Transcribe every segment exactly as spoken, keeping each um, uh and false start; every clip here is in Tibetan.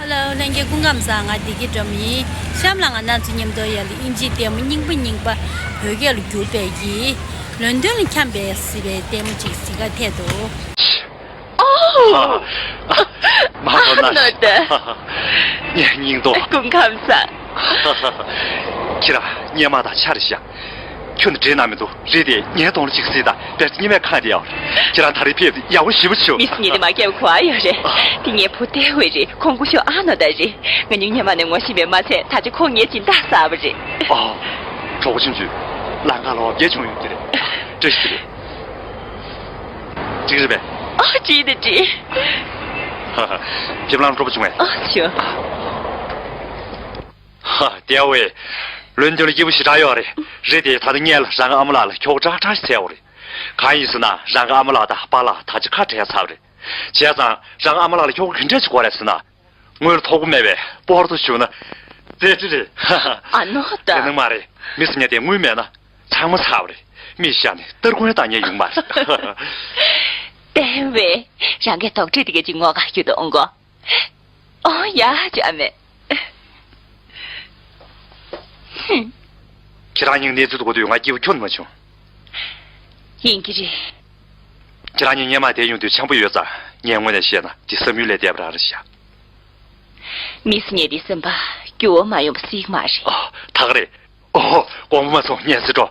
ཧེ་ལོ། ལྷན་རྒྱས་སྐུ་ཁམས་བཟང་། ང་བདེ་སྐྱིད་སྒྲོལ་མ་ཡིན། གཤམ་ལ་ང་རང་ཚོ་མཉམ་དུ་ཡར་ལ་དབྱིན་ཇིའི་ལྟད་མོ་རྙིང་པ་རྙིང་པ་བོད་སྐད་ལ་བསྒྱུར་བའི་གི་ལོན་ཏོན་ལ་འཁྱམས་པའི་ཟེར་བའི་ལྟད་མོ་ཅིག་གཟིགས་ག་ཐད་དོ། ཨོ། མ་ཧོ་ན། ཨ་ནོ་ད། ངའི་སྙིང་སྟོབས། སྐུ་ཁམས་བཟང་། ཁྱེད་རང་སྔོན་མ་དང་ཆ་རེ་བཞག་ཁྱོད་ནི་འདྲེ་ན་མི་འདུག་རེད་དེ། ངའི་གདོང་ལ་ཅིག་གཟིགས་དང་། བེར་ཏི་ཉི་མས་ཁང་དེ་ཡང་རེད། ཁྱེད་རང་ད་རེས་ཕེབས་ཏེ་ཡག་པོ་ཞེ་པོ་བྱུང་། མི་སི་ཉི་དེ་མ་སྐྱེ་བ་གོ་ཨ་ཡོད་རེད། དེ་ངའི་བུ་ཏེ་ཝེ་རེད། ཁོང་སྐུ་ཞབས་ཨ་ནོ་ད་རེད། ང་སྙིང་སྔོན་མ་ནས་ངོ་ཤེས་པས་མ་ཚད། ད་ཆ་ཁོང་ངའི་སྦྱིན་བདག་གསར་པ་རེད། ཨོ། གྲོགས་པོ་ཆུང་ཆུང་། ལམ་ཁ་ལ་འོ་བརྒྱལ་བྱུང་ཡོད་ཀྱི་རེད། བཀྲ་ཤིས་བདེ་ལེགས། འགྲིག་རེད་པས། ཨོ། འགྲིག་དང་འགྲིག་ཧ་ཧ། ཕེབས་ལམ་སྤྲོ་པོ་བྱུང་བས། ཨོ་བྱུང་། ཧ། ཏེ་ཝེ། ལོན་ཏོན་ལ་སྐྱིད་པོ་ཞེ་དྲག་ཡོད་རེད། རེད་དེ། ད་ལྟ་ངས་ལ་རང་གི་ཨ་མ་ལགས་ལ་ཁྱོ་ག་དྲག་དྲག་ཞིག་འཚོལ་བ་རེད། གང་ཡིན་ཟེར་ན་རང་གི་ཨ་མ་ལགས་དང་པཱ་ལགས་ད་ཆ་ཁ་བྲལ་ཚར་བ་རེད། བྱས་ཙང་རང་གི་ཨ་མ་ལགས་ལ་ཁྱོ་ག་ག་འདྲ་ཞིག་དགོས་རེད་ཟེར་ན། དངུལ་ཐོབ་གོ་མེད་པས། སྤོར་ཏོ་བྱུང་ན་རྫས་ཁྲི་རེད། ཨ་ནོ་ད། དེ་ནང་མ་རེད། མི་སི་ཉི་དེ་དངུལ་མེད་ན་ཚང་མ་ཚར་བ་རེད། མི་ཤ་ནི་སྟར་ཁུང་བཏང་ཉན་ཡོང་མ་རེད། ཏེ་ཝེ། རང་གི་དོགས་འདྲི་དེ་ག་ཅིག་ངོ་ག་རྒྱུ་དང་གོ། ཨོ་ཡ། ཅི་ཨ་མེད། ཧུམ། ཁྱེད་རང་སྙིང་གནས་ཚུལ་དུ་གོ་དུས་ང་སྐྱིད་པོ་ཁྱོན་ནས་མ་བྱུང་། ཡིན་གྱི་རེད། ཁྱེད་རང་གཉིས་སྔོན་མ་བསྡད་ཡོང་དུས་འཆམ་པོ་ཡོད་ཙང་། ངའི་ངོས་ནས་བཤད་ན་དེ་བསམ་ཡུལ་ལས་འདས་པ་རང་རེད་ཤག་མི་སི་ཉི་དེའི་སེམས་པ་འགྱུར་བ་མ་ཡོང་བ་སྲིད་མ་རེད། ཨ། ད་ག་རེད། ཨོ། དགོངས་པ་མ་ཚོམ། ངས་ཟེར་འགྲོ།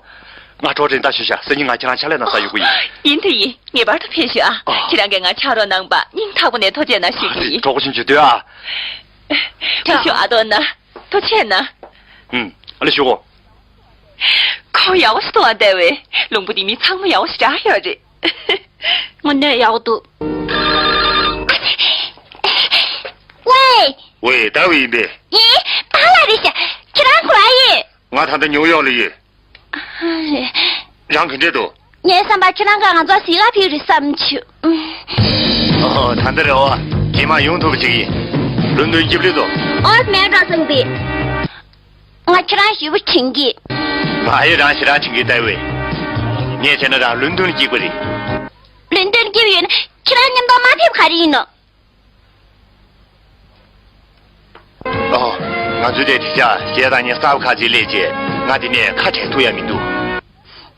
ང་གྲོགས་རེ་ད་ཞུ་ཤག་སང་ཉིན་ང་ཁྱེད་རང་ཕྱག་ལས་གནང་ས་ཡོང་གི་ཡིན། ཡིན་དང་ཡིན། ངེས་པར་དུ་ཕེབས་ཤོག་ཨ། ཨ། ཁྱེད་རང་གིས་ང་ཕྱག་རོགས་གནང་བ་སྙིང་ཐག་པ་ནས་ཐུགས་རྗེ་གནང་ཞུ་གི་ཡིན། གྲོགས་པོ་ཆུང་ཆུང་སྡོད་ཨ། ཐུགས་ཤོག་ཨ་དོ་ན། ཐུགས་རྗེ་གནང་། ཨུམ། ཨ་ལེ་ཞུ་གོ། ཁོང་ཡག་པོ་ཞིག་འདུག་ཨ། ཏེ་ཝེ། ལུང་པ་འདི་མི་ཚང་མ་ཡག་པོ་ཞེ་དྲག་ཡོད་རེད། དངོས་གནས་ཡག་པོ་འདུག་ཝེ། ཝེ། ཏེ་ཝེ་ཡིན་པས། ཡིན། པཱ་ལགས་རེད་ཤག་ཁྱེད་རང་ག་པར་ཡོད། ང་ད་ལྟ་ཉིའུ་ཡོག་ལ་ཡོད། ཨ་རེད། རང་ག་འདྲས་འདུག་ངའི་བསམ་པར་ཁྱེད་རང་གིས་ང་ཚོར་གཟིགས་ག་ཕེབས་རེད་བསམ་བྱུང་། ཨོ། ད་འདི་རེད་པ། རྗེས་མ་ཡོང་ཐུབ་པ་ཅིག་ཡིན། ལོན་ཏོན་སྐྱིད་པོ་འདུག་ཨོ། མེད་འགྲོ་སོང་པས། ང་ཁྱེད་རང་ཞེ་པོ་དྲན་གི། ང་ཡང་རང་ཞེ་དྲག་དྲན་གི་ཏེ་ཝེ། ངས་བྱས་ན་རང་ལོན་ཏོན་སྐྱིད་པོ་རེད། ལོན་ཏོན་སྐྱིད་པོ་ཡོད་ན་ཁྱེད་རང་མཉམ་དུ་མ་ཕེབས་ག་རེ་ཡིན་ནམ། ཨོ། ང་ཚོའི་དེ་དེ་ཤ་གཞས་དང་ཉལ་ས་བ་ཁ་ཅིག་སླེབས་རྗེས་ང་དེ་ནས་ཁ་བྲལ་ཐུབ་ཡ་མི་འདུག་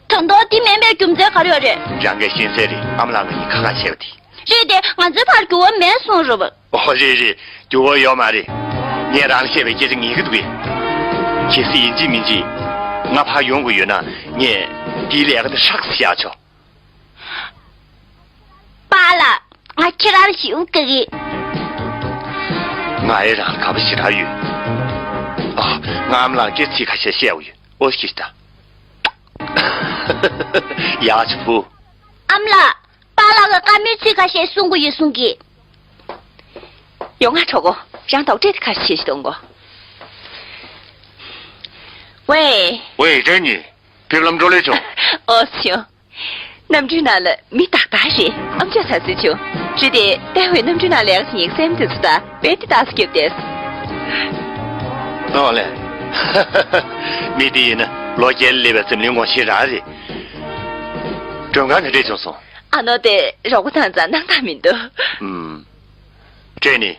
ད་དུང་དེ་མིན་པའི་རྒྱུ་མཚན་ག་རེ་ཡོད་རེད། རང་གིས་ཤེས་གསལ་རེད། ཨ་མ་ལགས་ང་གཉིས་ཁ་ཁ་བྱས་པ་དེ། རེད་དེ། ང་ཚོའི་བར་འགྱུར་བ་མེད་སོང་རེད་པ། ཨོ་རེད་རེད། འགྱུར་བ་ཡོད་མ་རེད། ངས་རང་ལ་བཤད་པའི་སྐད་ཆ་ངེས་ཀྱི་འདུག་གས། གལ་སྲིད་ཡིན་གཅིག་མིན་གཅིག་ང་ཕར་ཡོང་དགོས་ཡོད་ན་ངས་དེའི་ལས་ཀ་འདི་ཧྲག་ཙམ་བཞག་ཆོག་པཱ་ལགས། ང་ཁྱེད་རང་ལ་ཞེ་པོ་དགའ་གི། ང་ཡང་རང་ལ་དགའ་པོ་ཞེ་དྲག་ཡོད། ཨ། ང་ཨ་མ་ལགས་སྐད་ཆ་ཁ་ཤས་བཤད་དགོས་ཡོད། ཨོ་ཤི་ད། ཡག་ཆུ་བུ། ཨ་མ་ལགས། པཱ་ལགས་ཀྱིས་བཀའ་མོལ་ཚིག་ཁ་ཤས་གསུང་གི་ཡོད་གསུང་གི། ཡོང་ང་གྲོགས་པོ། རང་དོགས་འདྲི་དེ་ཁ་ཤས་ཤིག་གཏོང་གོ། ཝེ། ཝེ། ཏྲེ་ནི། ཕེབས་ལམ་སྤྲོ་ལེ་བྱུང་། ཨོ་བྱུང་། གནམ་གྲུའི་ནང་ལ་མི་ཏག་ཏག་རེད། ཨམ་ཅོག་ཚ་སུས་བྱུང་། རེད་དེ། ཏེ་ཝེ་གནམ་གྲུའི་ནང་ལ་ཡག་ཞིག་ཡིན་སེམས་དུས་སུ་ད་བེ་ཏི་ཏག་སུ་སྐྱོབ་དེས། ཨོ་ལེ། མི་དེ་ཡིན་ན་ལོ་བརྒྱད་ལ་སླེབས་པའི་འཛམ་གླིང་ངོ་ཤེས་རང་རེད། མགྲོན་ཁང་ག་འདྲས་བྱུང་སོང་། ཨ་ནོ་དེ་རོགས་པ་དང་ཙང་སྣང་དག་མི་འདུག་ཨུམ། ཏྲེ་ནི།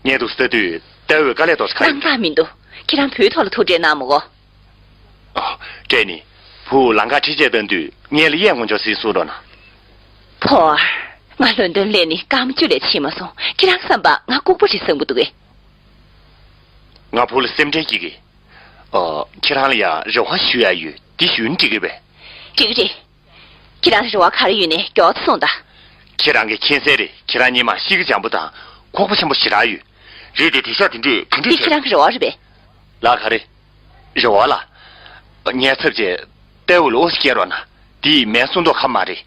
ངས་འདུག་ཟེར་དུས་ཏེ་ཝེ་དཀའ་ལས་རྡོག་རྩ་ཁ་ཡོད། སྣང་དག་མི་འདུག་ཁྱེད་རང་བུའི་ཐོག་ལ་ཐུག་འཕྲད་གནང་མོ་གོ། ཨ། ཏྲེ་ནི། བུ་ལམ་ཁ་ཁྲིད་ཆས་བཏང་དུས་ངེད་ལ་གཡས་ངོ་ཅོག་ཟིན་གསུང་རོགས་གནང་། ཕོ་བར། ང་ལོན་ཏོན་སླེབས་ནས་སྐར་མ་བཅུ་ལས་ཕྱིན་མ་སོང་། ཁྱེད་རང་བསམ་པ་ང་ལྐུགས་པ་རེད་བསམ་གྱི་འདུག་གས། ང་བུ་ལ་སེམས་ཁྲལ་སྐྱེ་གི། ཨ། ཁྱེད་རང་ལ་ཡང་རེ་བ་ཞུ་ཡ་ཡོད། འདི་ཞུས་ན་འགྲིག་གི་རེད་པས། འགྲིག་གི་རེད། ཁྱེད་རང་ལ་རེ་བ་ག་རེ་ཡོད་ནའི་མགྱོགས་ཙམ་གསུངས་དང་། ཁྱེད་རང་གིས་མཁྱེན་གསལ་རེད། ཁྱེད་རང་གཉིས་མ་གཤིས་ཀ་འཇམ་པོ་དང་ཁོག་པ་ཆེན་པོ་ཞེ་དྲག་ཡོད། རེད་དེ། དེང་སང་དེ་འདྲས་ག་འདྲས། འདི་ཁྱེད་རང་གི་རེ་བ་རེད་པས། ལགས། ག་རེ། རེ་བ་ལ། ངའི་ཚབ་བྱས་ཏེ་ཝེ་ལ་ཨོ་ཤི་སྐྱེལ་རོགས་གནང་། འདི་མིན་སུ་མདོག་ཁ་མ་རེད།